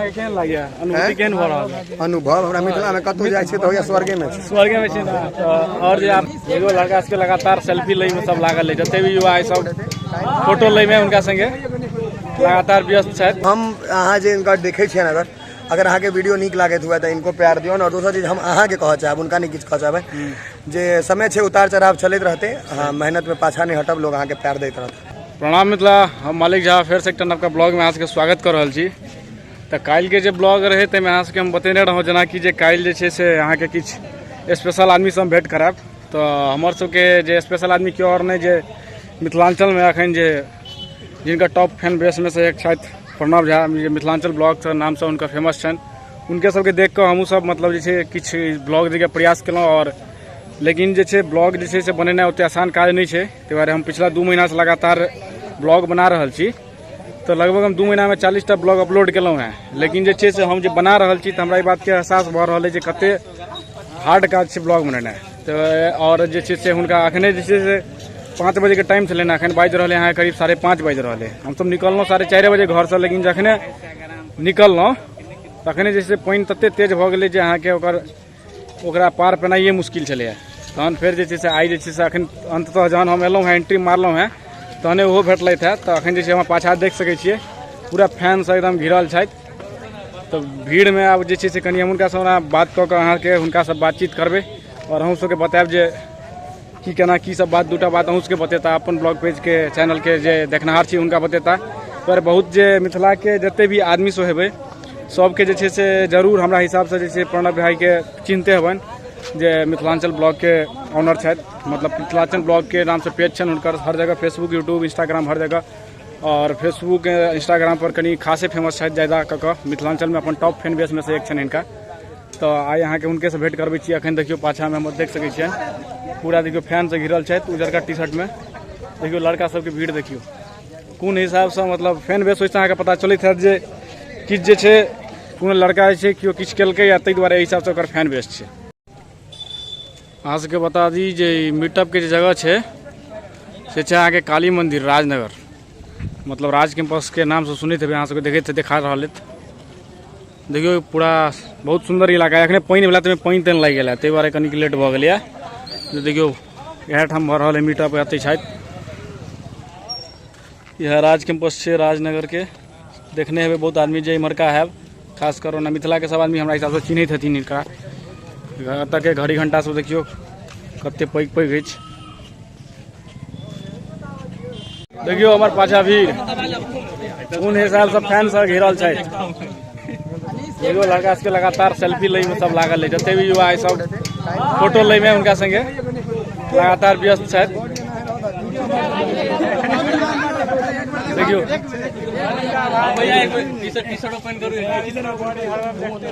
अहाँके केहन लागैया अनुभूति केहन भऽ रहल है? अनुभव हमरा मिथिलामे कतहु जाइ छियै तऽ होइया स्वर्गेमे छी। स्वर्गे में छी ने। तऽ आओर जे आप एगो लड़का सबके लगातार सेल्फी लै में सब लागल है, जते भी युवा है सब फोटो लै में हुनका संगे लगातार व्यस्त छथि। हम अहाँ जे इनका देखै छियनि, अगर अगर अहाँके वीडियो नीक लागैत हुए तऽ इनको प्यार दियौन। और दोसर चीज हम अहाँके कहऽ चाहब, हुनका नहि किछु कहऽ चाहबै, जे समय छै उतार चढ़ाव चलैत रहतै, अहाँ मेहनतमे पाछा नहि हटब, लोग अहाँके प्यार दैत रहत। प्रणाम मिथिला, हम मालिक झा फेरसँ एकटा नवका ब्लॉगमे अहाँ सबके स्वागत कऽ रहल छी। तऽ काल्हिके जे ब्लॉग रहै ताहिमे अहाँ सबके हम बतेने रहौँ जेनाकि जे काल्हि जे छै से अहाँके किछु स्पेशल आदमीसँ हम भेँट करायब। तऽ हमर सबके जे स्पेशल आदमी केओ आओर नहि, जे मिथिलाञ्चलमे एखन जे जिनकर टॉप फैन बेसमे से एक छथि प्रणव झा, जे मिथिलाञ्चल ब्लॉगसँ नामसँ हुनकर फेमस छनि, हुनके सबके देख कऽ हमहूँ सब मतलब जे छै किछु ब्लॉग दैके प्रयास केलहुँ। आओर लेकिन जे छै ब्लॉग जे छै से बनेनाइ ओतेक आसान काज नहि छै, ताहि दुआरे हम पिछला 2 महीनासँ लगातार ब्लॉग बना रहल छी। तऽ लगभग हम 2 महीनामे 40टा ब्लॉग अपलोड केलहुँ हेँ। लेकिन जे छै से हम जे बना रहल छी तऽ हमरा ई बातके एहसास भऽ रहल अइ जे कतेक हार्ड काज छै ब्लॉग बनेनाइ। तऽ आओर जे छै से हुनका एखने जे छै से 5 बजेके टाइम छलनि, एखन बाजि रहलै अहाँके करीब 5:30 बाजि रहल अइ। हमसब निकललहुँ 4:30 बजे घरसँ, लेकिन जखने निकललहुँ तखने जे छै से पानि ततेक तेज भऽ गेलै जे अहाँके ओकरा पार पेनाइए मुश्किल छलैए। तहन फेर जे छै से आइ जे छै से अखन अन्ततः जहन हम एलहुँ हेँ, एंट्री मारलहुँ हेँ, तहने ओहो भेटलथि हेँ। तऽ अखन जे छै हमरा पाछाँ देख सकै छियै पूरा फैनसँ एकदम घिरल छथि। तऽ भीड़मे आब जे छै से कनि हम हुनकासँ ओना बात कऽ कऽ अहाँके हुनकासँ बातचीत करबै आओर अहूँ सबके बतायब जे की केना की सब बात, दूटा बात अहूँ सबके बतेता, अपन ब्लॉग पेजके चैनलके जे देखनिहार छी हुनका बतेता। पर बहुत जे मिथिलाके जते भी आदमी सब हेबै सबके जे छै से जरूर हमरा हिसाबसँ जे छै प्रणव भाइके चिन्हते हेबनि, जे मिथिलाञ्चल ब्लॉगके ऑनर छथि, मतलब मिथिलाञ्चल ब्लॉगके नामसँ पेज छनि हुनकर हर जगह, फेसबुक यूट्यूब इंस्टाग्राम हर जगह। और फेसबुक इंस्टाग्राम पर कनि खासे फेमस छथि ज्यादा कऽ कऽ मिथिलाञ्चलमे अपन टॉप फैन बेसमे से एक छनि हिनका। तऽ आइ अहाँके हुनकेसँ भेँट करबै छी। अखन देखियौ पाछाँमे हमर देख सकै छियनि पूरा देखियौ फैनसँ घिरल छथि उजरका टी शर्टमे। देखियौ लड़का सबके भीड़ देखियौ कोन हिसाबसँ, मतलब फैन बेस ओहिसँ अहाँके पता चलैत हैत जे किछु जे छै कोनो लड़का जे छै केओ किछु केलकै या ताहि दुआरे एहि हिसाबसँ ओकर फैन बेस छै। अहाँ सबके बता दी जे ई मीटअपके जे जगह छै से छै अहाँके काली मन्दिर राजनगर, मतलब राज कैंपसके नामसँ सुनैत हेबै अहाँ सबके, देखैत देखा रहल हैत। देखियौ पूरा बहुत सुन्दर इलाका है। अखने पानि भेला ताहिमे पानि तानि लागि गेल है, ताहि दुआरे कनिक लेट भऽ गेलैए। देखियौ इएह ठाम भऽ रहल है मीटअप, एतै छथि। इएह राज कैंपस छै राजनगरके, देखने हेबै बहुत आदमी जे इम्हरका हैब, खास कर ओना मिथिलाके सब आदमी हमरा हिसाबसँ चिन्हैत हेथिन हिनका। एतऽके घड़ी घंटा सब देखियौ कते पैघ पैघ अछि। देखियौ हमर पाछा भीड़ कोन हिसाबसँ फैन सब घिरल छथि। एगो लड़का सबके लगातार सेल्फी लै में सब लागल है, जते भी युवा है सब फोटो लै में हुनका संगे लगातार व्यस्त छथि। देखियौ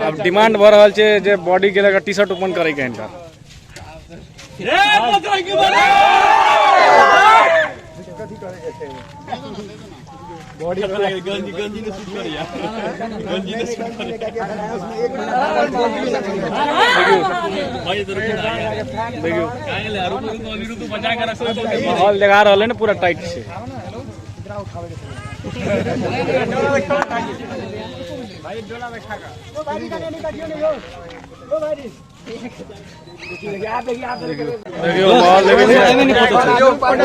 आब डिमांड भऽ रहल छै जे बॉडी के लऽ कऽ टी शर्ट ओपन करैके हिनकर। देखियौ माहौल देखा रहल है ने पूरा टाइट छै। देखियौ माहौल देखै छियै पूरा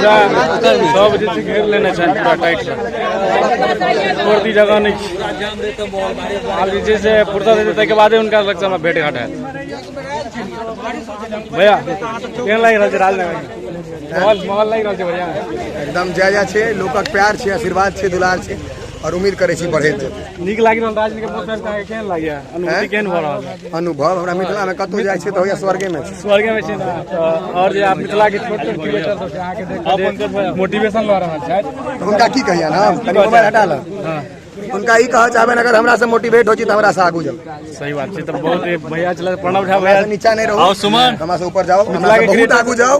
सब जे छै घेर लेने छनि पूरा टाइट से, छोड़ती जगह नहि छै। आब जे छै से फुर्सत हेतै ताहिके बादे हुनका लगसँ हमरा भेट घाट हैत। भैया केहन लागि रहल छै राजनगर माहौल? माहौल लागि रहल छै बढ़िआँ एकदम। जय जय छै, लोकक प्यार छै, आशीर्वाद छै, दुलार छै और उम्मीद करै छी बढ़ैत जेतै। नीक लागि रहल राजनगर बहुत अहाँके केहन लागैया अनुभूति केहन भऽ रहल है? अनुभव हमरा मिथिलामे कतहु जाइ छियै तऽ होइया स्वर्गेमे छी। स्वर्गेमे छी ने। तऽ आओर जे आप मिथिलाके छोट छोट क्रिएटर सब छै अहाँके देख कऽ मोटिवेशन लऽ रहल छथि, तऽ हुनका की कहियनि हम? कनि मोबाइल हटा ल। हुनका ई कहऽ चाहबनि अगर हमरा से मोटिवेट हो छी तऽ हमरा से आगू जाउ। सही बात छै। तऽ बहुत भैया छलै प्रणव झा हमरा भैया, से नीचा नहि रहू, सुमन हमरा से ऊपर जाओ, हमरा मिथिला से के बहुत creator- आगू जाओ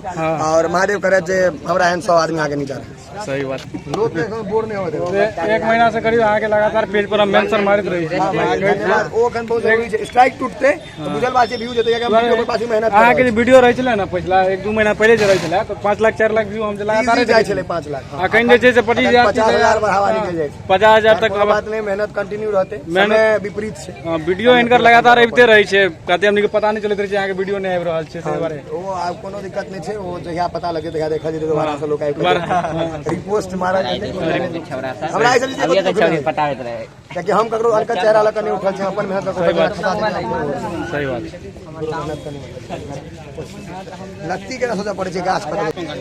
और महादेव करे जे हमरा एहन 100 आदमी अहाँके नीचा रहे। सही बात। लोग के एखन बोर नहि होय देबै। एक महीना से करीब अहाँके लगातार पेज पर हम मेंशन मारैत रहै छी। हाँ भाई, धन्यवाद। ओ एखन बहुत जरूरी छै। स्ट्राइक टूटतै तऽ बुझल बात छै, व्यू जेतै, कियाकि हम वीडियो पर पाछू मेहनत कर अहाँके रहल जे वीडियो रहै छलै ने पछिला 1-2 महीना पहिले जे रहै छलै तऽ 5 लाख 4 लाख व्यू हम जे छी। लगातार Easy जाइ छलै 5 लाख। हाँ। अखन जे छै से 25,000 50,000 बढ़ावा निकलि जाइ छै। 50,000 तक। कोनो बात नहि, मेहनत कंटिन्यू रहतै, समय विपरीत छै। हाँ, वीडियो हिनकर लगातार अबिते रहै छै, कते हमनी के पता नहि चलैत रहै छै अहाँके वीडियो नहि आबि रहल छै, ताहि दुआरे। ओ आब कोनो दिक्कत नहि छै, ओ जहिया पता लगे तहिया देखल जेतै, दोबारा से लोक आबि कऽ रिपोस्ट मारल जेतै। हमरा एहि सब चीज के दुख नहि, पटाबैत रहे, कियाकि हम ककरो अनकर चेहरा लऽ कऽ नहि उठल छी, हम अपन मेहनत लऽ कऽ उठल छी, खसा देलियै अपने। सही बात छै। मेहनत कऽ नहि लत्ती के सोचऽ पड़ै छै गाछ पर की भेल?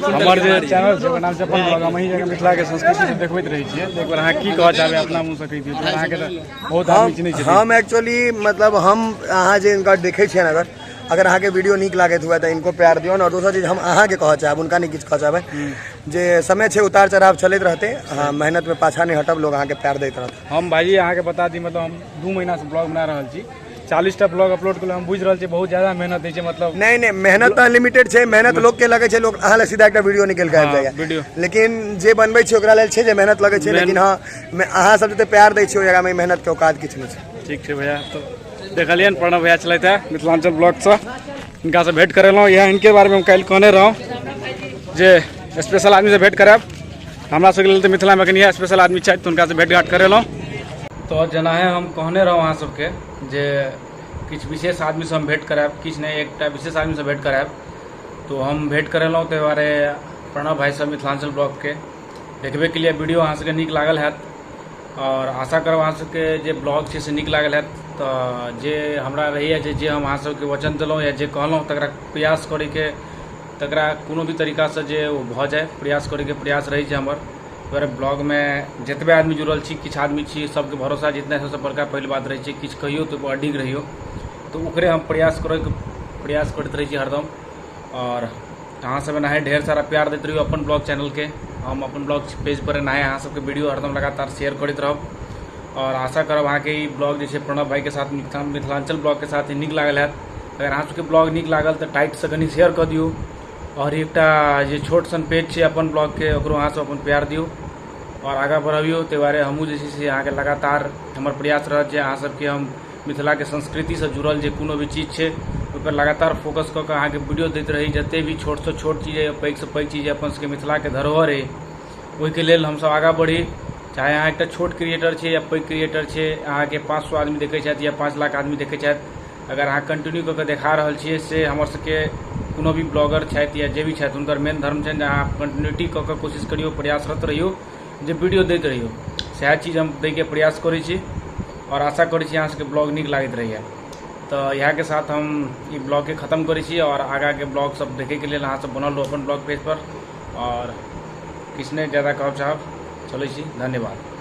हमर जे चैनल छै ओकर नाम छै अपन ब्लॉग, हम एहि जगह मिथिलाके संस्कृति सब देखबैत रहै छियै। एक बार अहाँ की कहऽ चाहबै अपना मुँहसँ कहि दियौ, अहाँके तऽ बहुत आदमी चिन्है छथिन। हम एक्चुअली मतलब हम अहाँ जे इनका देखै छियनि, अगर अगर अहाँके वीडियो नीक लागैत हुए तऽ इनको प्यार दियौन। आओर दोसर चीज हम अहाँके कहऽ चाहब, हुनका नहि किछु कहऽ चाहबै, जे समय छै उतार चढ़ाव चलैत रहतै, अहाँ मेहनतमे पाछा नहि हटब, लोग अहाँके प्यार दैत रहत। हम भाईजी अहाँके बता दी, मतलब हम 2 महीनासँ ब्लॉग बना रहल छी, 40टा ब्लॉग अपलोड केलहुँ, हम बुझि रहल छी बहुत ज्यादा मेहनत होइ छै। मतलब नहि नहि, मेहनत तऽ अनलिमिटेड छै। मेहनत लोक के लगै छै, लोक अहाँ लग सीधा एकटा वीडियो निकलि कऽ आबि जाइए वीडियो। लेकिन जे बनबै छै ओकरा लेल छै जे मेहनत लगै छै, लेकिन हँ, अहाँ सब जते प्यार दै छियै ओहि जगहमे मेहनत के औकात किछु नहि छै। ठीक छै भैया। तऽ देखलियनि प्रणव भैया छलथि हे मिथिलाञ्चल ब्लॉगसँ, हिनकासँ भेँट करेलहुँ। इएह हिनके बारेमे हम काल्हि कहने रहौँ जे स्पेशल आदमीसँ भेँट करायब। हमरा सबके लेल तऽ मिथिलामे एखन इएह स्पेशल आदमी छथि, तऽ हुनकासँ भेँट घाट करेलहुँ। तऽ जेनाहे हम कहने रहौँ अहाँ सबके जे किछु विशेष आदमीसँ हम भेँट करायब, किछु नहि एकटा विशेष आदमीसँ भेँट करायब, तो हम भेँट करेलहुँ। ताहि दुआरे प्रणव भाइसँ मिथिलाञ्चल ब्लॉगके देखबे के लिए वीडियो अहाँ सबके नीक लागल हैत आओर आशा करब अहाँ सबके जे ब्लॉग छै से नीक लागल हैत। तऽ जे हमरा रहैए जे हम अहाँ सबके वचन देलहुँ या जे कहलहुँ तकरा प्रयास करैके, तकरा कोनो भी तरीकासँ जे ओ भऽ जाय प्रयास करैके प्रयास रहै छै हमर। दुआरे ब्लॉगमे जतबे आदमी जुड़ल छी, किछु आदमी छी, सबके भरोसा जितनाइ सबसँ बड़का पहिल बात रहै छै। किछु कहियौ तऽ ओहिपर अडिग रहियौ, तऽ ओकरे हम प्रयास करैके प्रयास करैत रहै छी हरदम। आओर अहाँ सब एनाहे ढेर सारा प्यार दैत रहियौ अपन ब्लॉग चैनलके, हम अपन ब्लॉग पेज पर एनाहे अहाँ सबके वीडियो हरदम लगातार शेयर करैत रहब। आओर आशा करब अहाँके ई ब्लॉग जे छै प्रणव भाइके साथ मिथिलाञ्चल ब्लॉगके साथ नीक लागल हैत। अगर अहाँ सबके ब्लॉग नीक लागल तऽ टाइटसँ कनि शेयर कऽ दियौ आओर एकटा जे छोट सन पेज छै अपन ब्लॉगके ओकरो अहाँ सब अपन प्यार दियौ आओर आगाँ बढ़बियौ। ताहि दुआरे हमहूँ जे छै से अहाँके लगातार हमर प्रयास रहत जे अहाँ सबके हम मिथिलाके संस्कृतिसँ जुड़ल जे कोनो भी चीज छै ओहिपर लगातार फोकस कऽ कऽ अहाँके वीडियो दैत रही। जतेक भी छोटसँ छोट चीज अइ, पैघसँ पैघ चीज अपन सबके मिथिलाके धरोहर अइ, ओहिके लेल हमसब आगाँ बढ़ी। चाहे अहाँ एकटा छोट क्रिएटर छियै या पैघ क्रिएटर छियै, अहाँके 500 आदमी देखै छथि या 5 लाख आदमी देखै छथि, अगर अहाँ कंटिन्यू कऽ कऽ देखा रहल छियै से हमर सबके कोनो भी ब्लॉगर छथि या जे भी छथि हुनकर मेन धर्म छनि जे अहाँ कंटिन्यूटी कऽ कऽ कोशिश करियौ, प्रयासरत रहियौ, जे वीडियो दैत रहियौ। सएह चीज हम दैके प्रयास करै छी आओर आशा करै छी अहाँ सबके ब्लॉग नीक लागैत रहैए। तऽ इएहके साथ हम ई ब्लॉगके खतम करै छी आओर आगाँके ब्लॉग सब देखैके लेल अहाँ सब बनल रहू अपन ब्लॉग पेज पर। आओर किछु नहि ज्यादा कहब चाहब, चलै छी, धन्यवाद।